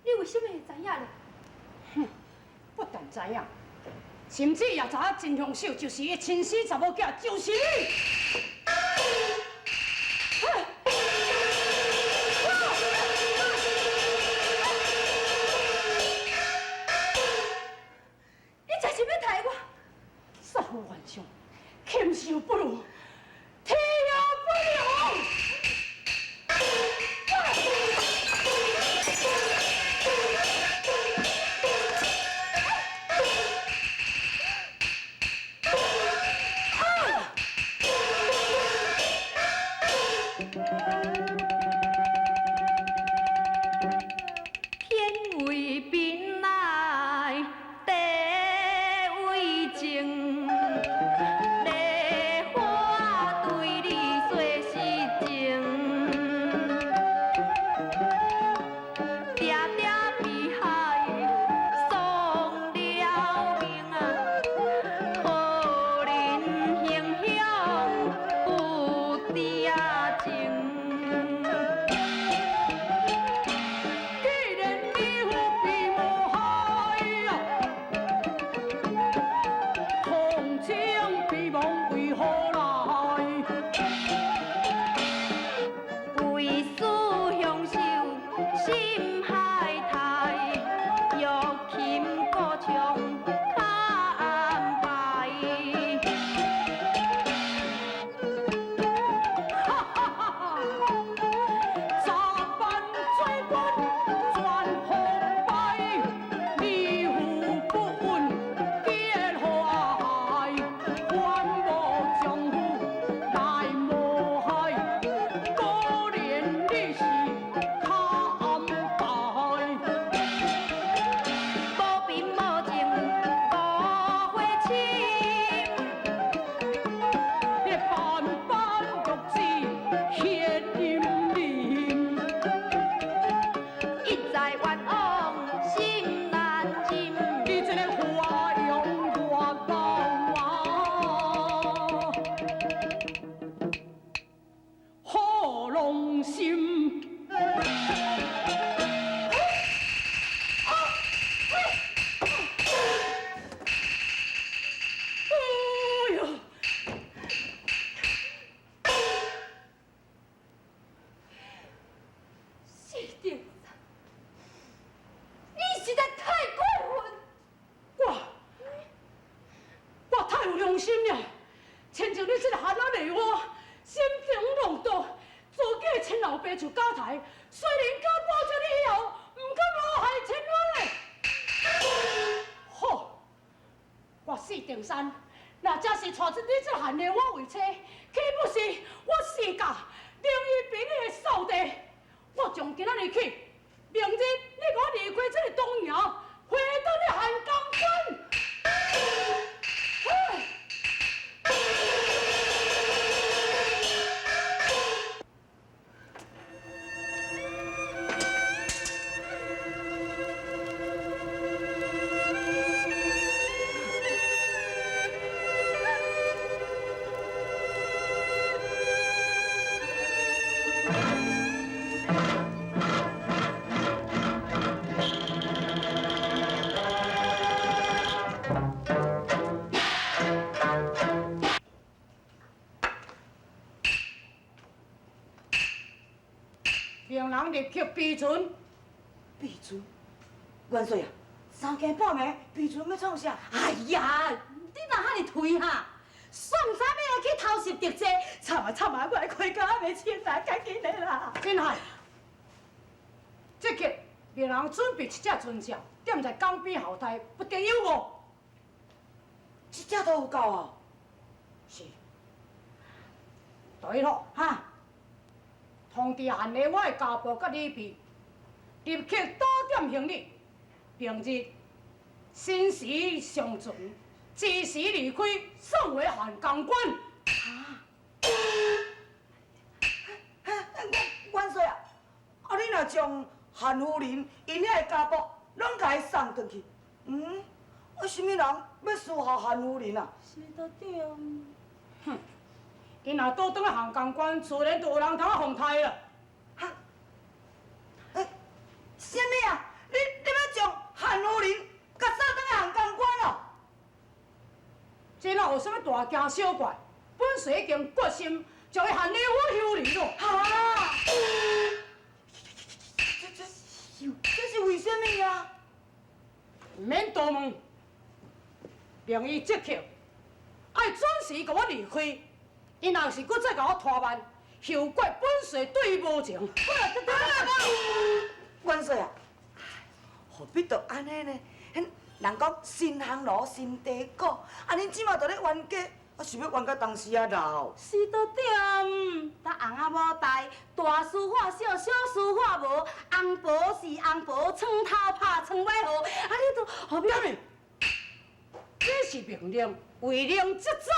你為什麼會知影咧？哼，不但知影，甚至也知影真兇手就是伊親生查某囝，就是你。你這是欲刣我？殺父冤上，禽獸不如，天也不容。天為貧來地為情，梨花對你說實情，定定被害喪了命啊，可憐形鄉有爹情。既然你有被謀害啊，紅青被亡為何來？為思鄉愁心海態，玉琴歌唱較安排。哈哈哈哈！十番罪官全腐敗，你父不問結何愛？反無丈夫來謀害，可憐你是較安排。無貧無情無血親，你斑斑玉子顯陰靈。一再冤枉心難忍。你這个花容月貌啊，好龍心。哎呦！四定山，你實在太過分！我太有良心了，親像你這个寒仔麗我，心腸弄毒，自己的親老爸就交台，雖然到報這你以後，毋敢謀害親我咧。好，我四定山，若真是娶這你這個韓麗我為妻，豈不是我四家名譽比你的掃地？我從今仔日起，明日你予我離開這个東營，回轉去漢江關。唉。命人立刻備存。備存？元帥啊，三更半暝備存欲創啥？哎呀，你哪遐爾推哈？送啥物来去偷袭敌济？惨啊惨啊！我的盔甲还袂清啦，赶紧的啦！真害，这刻命人准备一只船只，踮在江边候待，不得有误。这只都有够啊！是。对咯，哈，通知韩丽我的家仆佮李备，立刻到店行李，明日申时上船，子时离开，送回汉江关。元帅啊，啊你若将韩夫人𪜶遐的家仆攏共伊送转去，嗯，啊啥物人欲侍候韩夫人啊？是都对。哼，𪜶若倒转去汉江关，自然就有人通仔奉刣啦。哈？欸，啥物啊？你欲将韩夫人共送转去汉江关哦？这哪有啥物大惊小怪？本帅已经决心将伊韩丽我休离咯。哈？这是为啥物啊？毋免多问，命伊即刻爱准时共我离开。伊若是阁再共我拖慢，休怪本帅对伊无情。元帅啊，何必著按呢呢？彼人讲新烘炉新茶鼓，啊，恁这马著咧冤家，啊是欲冤到当时啊老。是都对，但翁仔某代，大事化小，小事化无，翁婆是翁婆，床头拍床尾和，啊你都何必？这是命令，违令即走。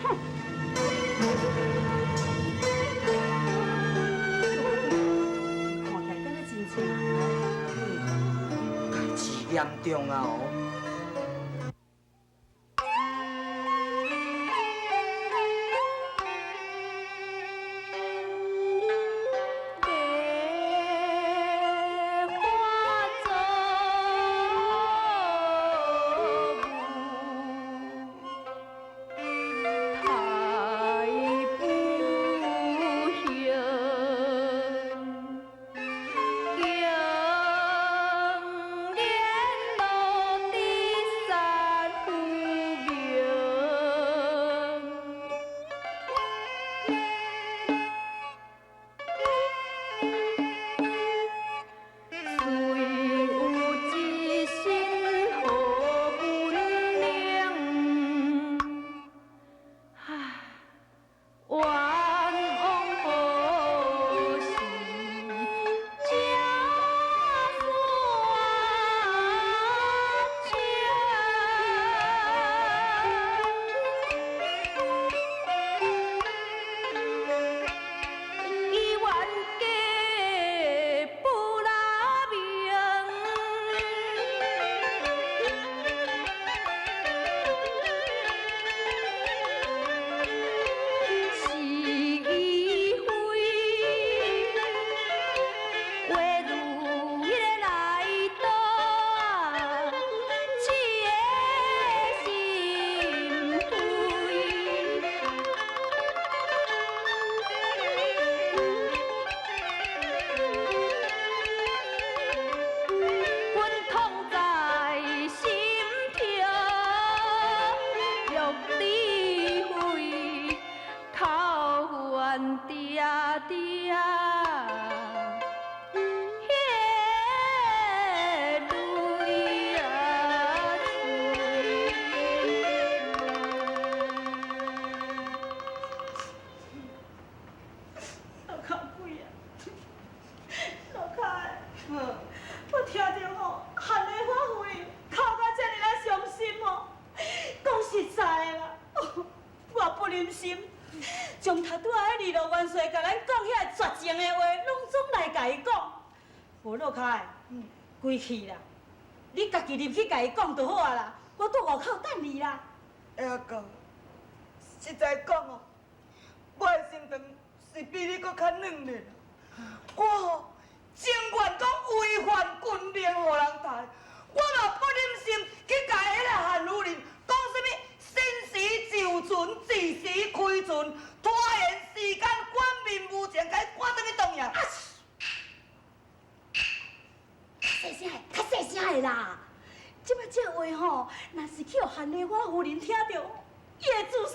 哼！看起来敢若真正。代志严重啊！哦。规气啦，你家己入去共伊讲就好啊啦，我伫外口等你啦。阿哥，实在讲哦，我的心肠是比你阁较软嫩。我吼情愿讲违反军令予人刣，我嘛不忍心去共彼个韩夫人讲啥物生时就船，子时开船，拖延时间，管民无情，共伊赶转去当营。较细声的，较细声的啦！这摆这话吼，若是去予韩丽我夫人听著，伊会自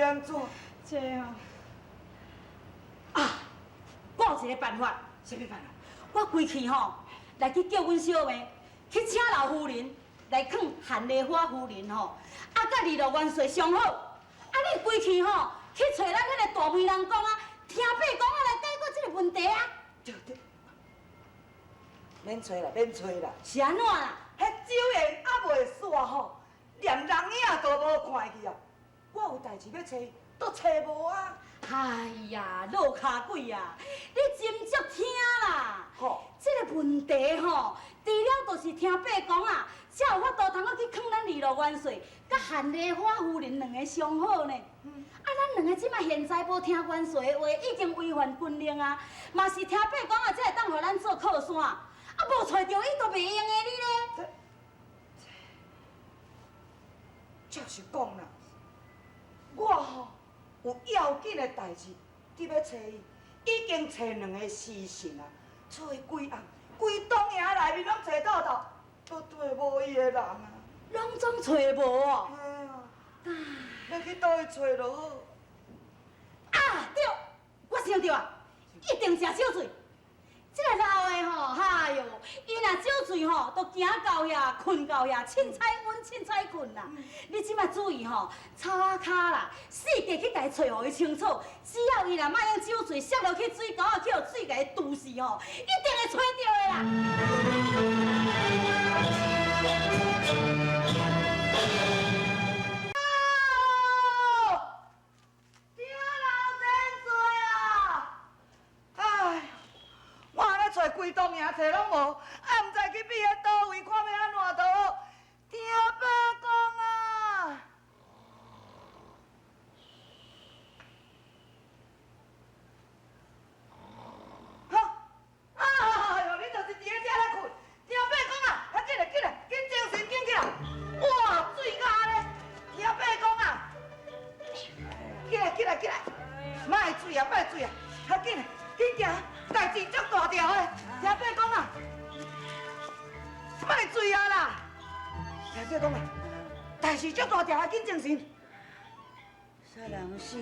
欲按怎？这啊，啊，我有一个办法。啥物办法？我规气吼，来去叫阮小妹去请老夫人来劝韩丽花夫人吼，啊，佮二路元帅上好。啊，你规气吼去揣咱彼个大媒人公啊，听伯公啊来解决这个问题啊。对对，免揣啦，免揣啦。是按怎啦？彼酒宴犹未煞吼，连人影都无看去啊！我有代志欲揣，都揣无啊！哎呀，落跤鬼啊！你斟酌听啦。吼，这个问题吼，除了就是听伯公啊，才有法度通阁去劝咱二路元帅佮韩丽花夫人两个上好呢。啊，咱两个这马现在无听元帅的话，已经违反军令啊，嘛是听伯公啊，才会当予咱做靠山。啊，无揣著伊就袂用的你咧。这就是讲啦，我吼有要紧的代志，伫欲揣伊，已经揣两个时辰啊，揣几暗，规栋营内面拢揣透透，都对无伊的人啊。拢总揣无哦。嘿啊，欲去佗位揣就好。啊，对，我想著啊，一定食酒醉。这个老的吼，哎哟，伊若酒醉吼，就行到遐，睏到遐，凊彩阮凊彩睏啦。你这马注意吼，草仔跤啦，四界去共伊揣予伊清楚。只要伊若莫用酒醉，摔落去水沟仔，去予水共伊揬死吼，一定会揣著的啦。听老千岁啊！哎，我按呢揣规栋营揣拢无，啊，毋知去避佇佗位，看欲按怎就好。听伯公啊！哈！哎哟，你就是伫咧遮咧睏。听伯公啊，较紧来，紧来，紧精神，紧起来！哇，醉甲按呢！听伯公啊！起来，起来，起来！莫醉啊，莫醉啊！较紧，紧行，代志足大条的。听伯公啊，莫醉啊啦！听伯公啊，代志足大条的，紧精神。啥人死？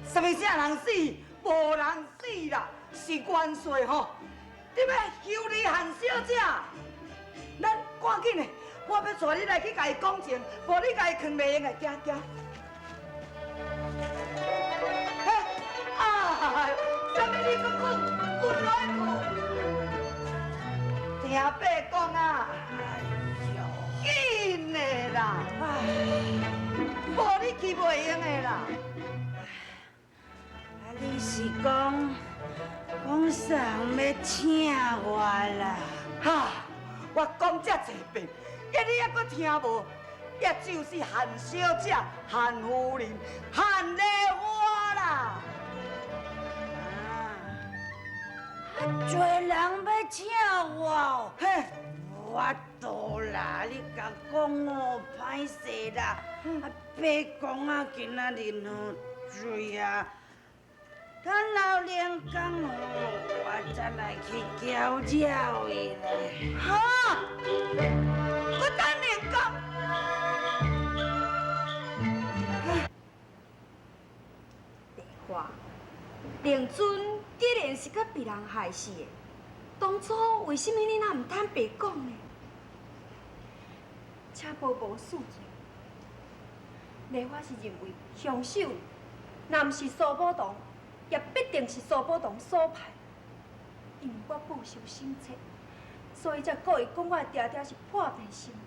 啥物啥人死？无人死啦，是元帅吼。你欲修理韩小姐，咱赶紧的，我欲带你来去共伊讲情，无你共伊囥袂用的，行行。嘿，哎哟，啥物你阁睏？睏落去睏。听伯讲啊，紧的啦，哎，无你去袂用的啦。啊，你是讲讲啥人欲请我啦？哈，我讲遮济遍，你犹阁听无？也就是韩小姐、韩夫人、韩丽花啦。啊，济人欲请我哦，嘿，无法度啦！你共讲哦，歹势啦。啊，伯公啊，今仔日吼醉啊，等老练工吼，我才来去搅扰伊咧。哈，阁等练工。丽花，令尊既然是阁被人害死的，当初为啥物你若毋坦白讲呢？请婆婆恕罪。丽花是认为凶手，若毋是苏宝同，也必定是苏宝同所派。因为我报仇心切，所以才故意讲我的爹爹是破病身亡。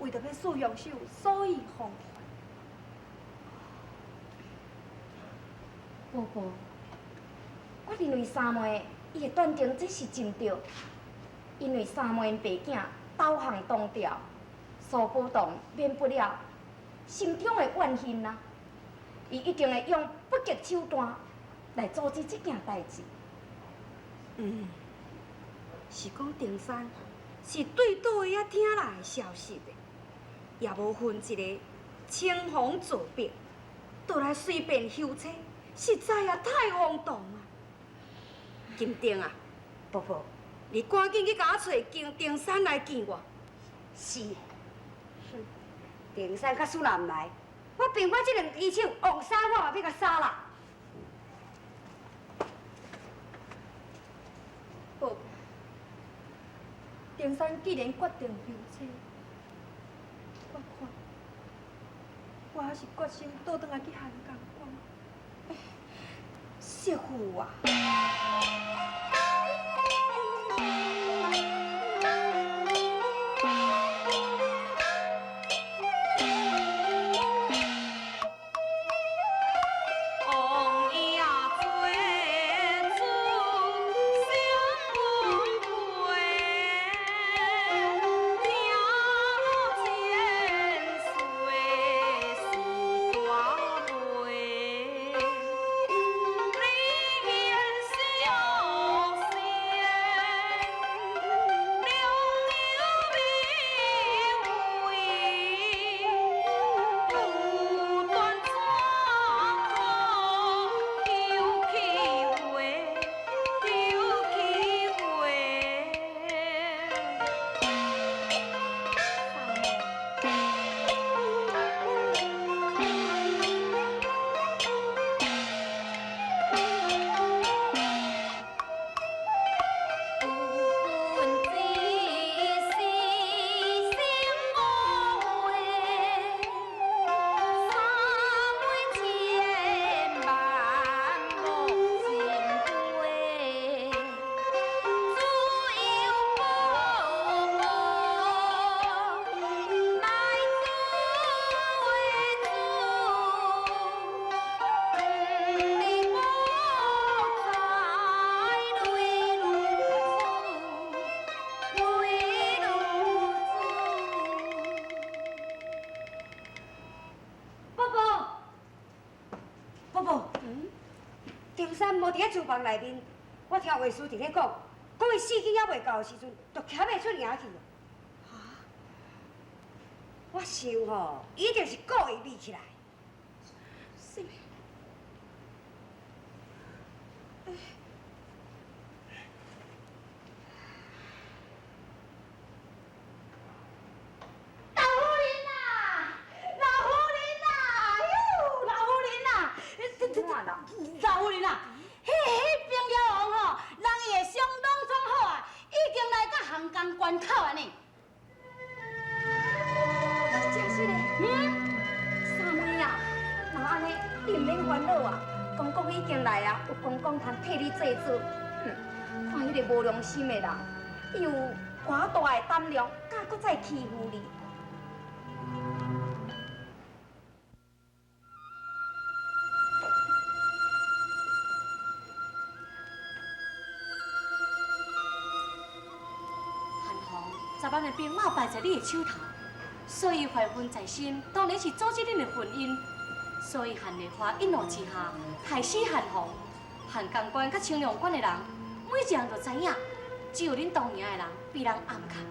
为著欲使凶手，所以放还。婆婆，我认为三妹伊会断定这是真对，因为三妹𪜶爸囝投降东朝，苏宝同免不了心中的怨恨啊，伊一定会用不择手段来阻止这件代志。嗯，是讲丁山是对佗位仔听来的消息的，也无分一个青红皂白，就来随便休妻，实在也太荒唐啊！金定啊，婆婆，你赶紧去共我揣金丁山来见我。是。丁山假使若毋来，我憑我這兩支手，王殺我嘛欲共殺啦。寶寶，丁山既然決定休妻，我看我還是決心倒轉來去漢江關。媳婦啊！王爺做主，相分配，听千岁是大会，你言相先，良友美味，不断怎可休弃话，休弃话。不分之时心无话，三妹千万莫心灰，自由宝宝来做为主，你无在泪如珠，泪如珠。寶寶，寶寶，丁山無佇咧廚房內面，我聽畫師佇咧講，講伊四更猶未到的時陣，就騎馬出營去。哈！我想吼，伊一定是故意匿起來。啥物？老夫人啊，老夫人啊，喲，老夫人啊，老夫人啊，彼彼兵了王吼，人伊的傷攏總好啊，已經來到漢江關口啊呢。是真實的。嗯，三妹啊，若按呢，你毋免煩惱啊。公公已經來啊，有公公通替你做主。哼，看彼个無良心的人，伊有偌大的膽量，敢閣再欺負你？韓紅昨晚的兵馬敗在你的手頭，所以懷恨在心，當然是阻止恁的婚姻。所以韓麗花一怒之下，害死韓紅。漢江關佮青龍關的人，每一人都知影，只有恁東營的人被人暗藏。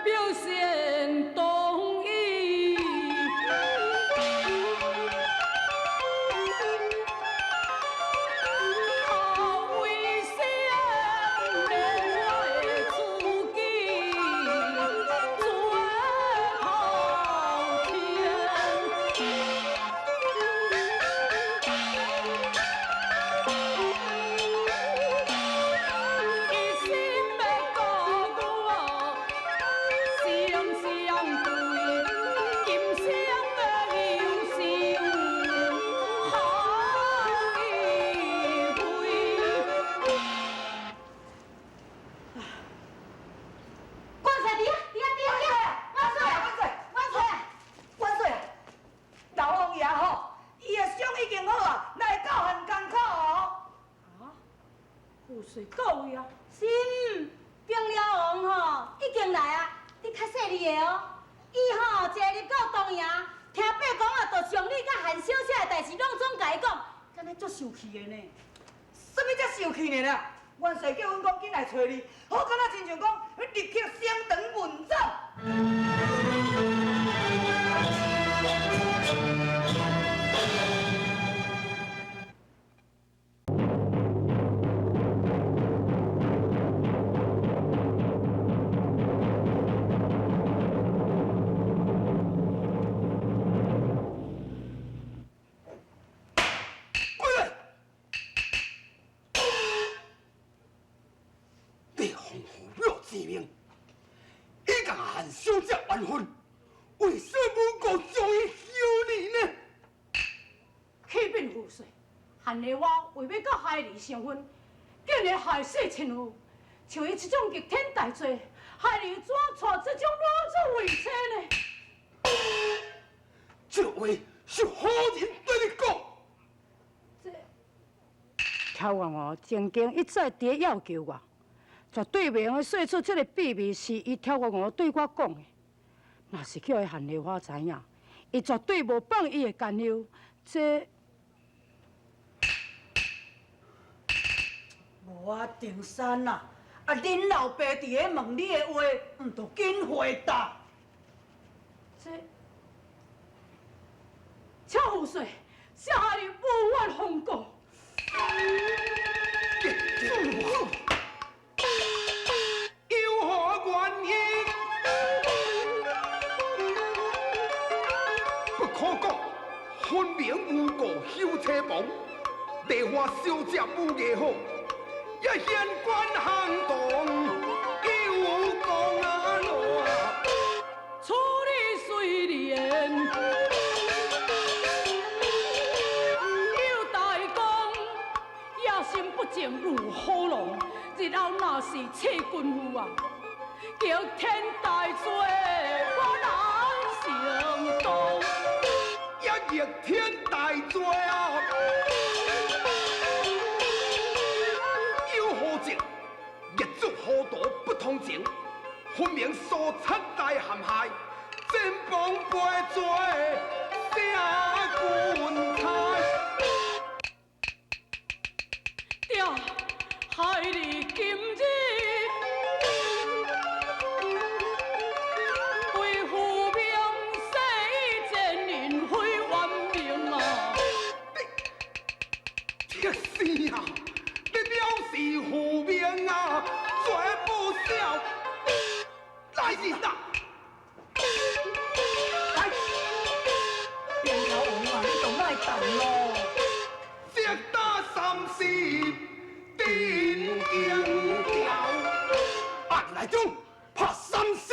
表現動意，後為誰憐愛自己，做後天。一心欲顧我，雙雙對，今生的憂愁好一回。關帥佇啊，佇啊，佇啊，萬歲！萬歲！萬歲！萬歲！老王爺吼，伊的傷已經好啊，來到漢江口哦。啊，有誰到位啊？是，兵了王吼已經來啊，你較細膩的哦。伊吼坐入到東營，聽伯公啊，就將你佮韓小姐的代誌攏總共伊講，敢若足受氣的呢。啥物才受氣呢啦？元帥叫阮講緊來揣你，好敢若親像講立刻升堂問斬。性命。伊共韩小姐完婚，为什么无故将伊休离呢？启禀父帅，韩丽花为欲佮孩儿成婚，竟然害死亲夫。像伊这种逆天大罪，孩儿怎娶这种女子为妻呢？这话是何人对你讲？这超越哦，曾经一再伫咧要求我，绝对袂用说出这个秘密是伊超越我对我讲的。若是叫彼韩丽花知影，伊绝对无放伊的甘忧。这无啊，定山啊，啊，恁老爸伫咧问你的话，毋著紧回答。这，请父帅，小孩儿无法奉告。有何原因？不可讲，分明无故休妻房，丽花小姐武艺好，也显官行动有功啊！处理虽然有大功，野心不正如虎狼，日后若是窃军夫啊，逆天大罪我难承当。也逆天大罪啊！有何证？逆主糊涂不通情，分明所出来陷害，前方背罪写君差。对，孩儿今日为父命，誓前人非冤命啊！铁生啊，你表示父命啊，绝不少。来人啊！来，边头王啊，你就莫等咯。直打三十定经条，按来中拍三十。